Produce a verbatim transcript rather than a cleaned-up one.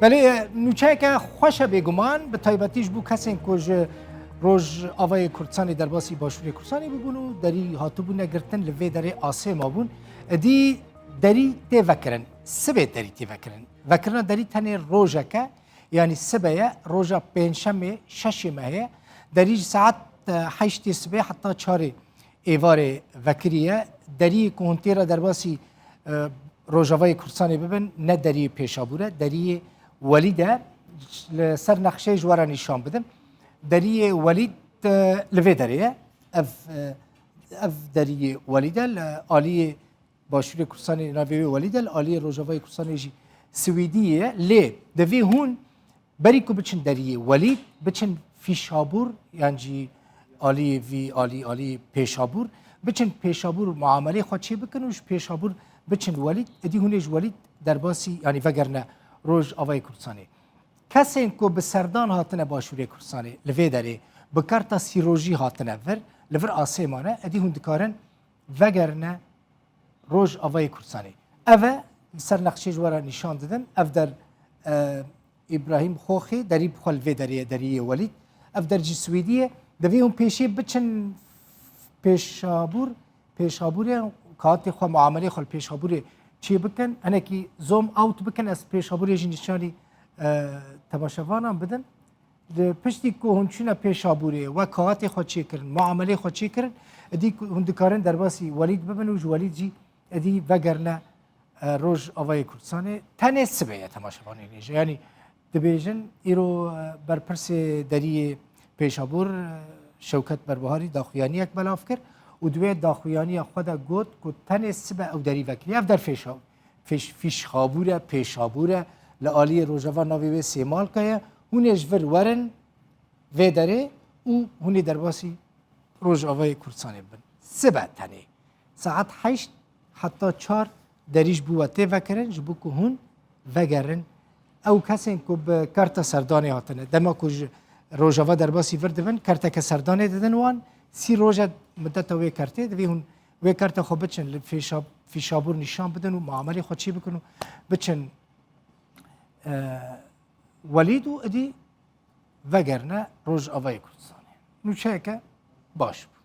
Belê, nûçeyeke xweş e bêguman, bi taybetî ji bo kesên ku ji Rojavayê Kurdistanê derbasî Başûrê Kurdistanê bibûn û derî hatibûne girtin, li vê derê asê mabûn. Edî derî tê vekirin, sibê derî tê vekirin. Vekirina derî tenê rojeke, yanî sibe ye, roja pêncşemê, şeşê mehê ye. Derî ji saet, e, heştê sibê heta çarê êvarê vekiriye. Deriyê ku hûn tê re derbasî, e, Rojavayê Kurdistanê bibin, ne deriyê Pêşabûr e, deriyê Welîd e. Li ser nexşeyê ji we re nîşan bidim. Deriyê Welîd, e, li vê derê ye. Ev, e, ev deriyê Welîd e, li aliyê Başûrê Kurdistanê navê wê Welîd e, li aliyê Rojavayê Kurdistanê jî Swîdiyê ye. Lê divê hûn berî ku biçin deriyê Welîd, biçin Fîşabûr, yan jî aliyê vî alî, aliyê Pêşabûr, biçin Pêşabûr muamelê xwe çê bikin û ji Pêşabûr biçin Welîd, edî hûn ê ji Welîd derbasî, yanî vegerine Rojavayê Kurdistanê. Kesên ku bi serdan hatine Başûrê Kurdistanê, li vê derê bi karta sîrojî hatine vir, li vir asê mane, edî hûn dikarin vegerine Rojavayê Kurdistanê. Ev e, li ser nexşê ji we re nîşan didin. Ev der, e, Îbrahîm Xoxê, derî bi xwe li vê derê ye, deriyê Welîd. Ev der jî Swîdî ye. Divê hûn pêşê biçin Pêşabûr, Pêşabûrê, kaxitê xwe, muamelê xwe li Pêşabûrê çê bikin. Hinekî zoom out bikin, ez Pêşabûrê jî nîşanî, e, temaşevanan bidim. Di piştî ku hûn çûne Pêşabûrê, we kaxitê xwe çêkirin, muamelê xwe çêkirin, edî ku hûn dikarin derbasî Welîd bibin û ji Welîd jî edî vegerine, e, Rojavayê Kurdistanê. Tenê sibê ye, temaşevanê hêja. Yanî dibêjin, îro, e, berpirsê deriyê Pêşabûr, e, Şewket Berbiharî daxuyaniyek belav kir û di wê daxuyaniya xwe de got ku tenê sibe ew derî vekirî. Ev der Fêşa-, Fîş-, Fîşxabûr e, Pêşabûr e, li aliyê rojava navê wê Sêmalka ye. Hûn ê ji vir werin vê derê û hûn ê derbasî Rojavayê Kurdistanê bibin. Sibe tenê. Saet heşt heta çar derî ji bo we tê vekirin, ji bo ku hûn vegerin. Ew kesên ku bi karta serdanê hatine, dema ku ji Rojava derbasî vir dibin, karteke serdanê didin wan, sî roja muddeta wê kartê, divê hûn wê karta xwe biçin li Fêşa-, Fîşabûr nîşan bidin û muamelê xwe çê bikin û biçin, e, Welîd û idî vegerine Rojavayê Kurdistanê. Nûçeyeke baş bû.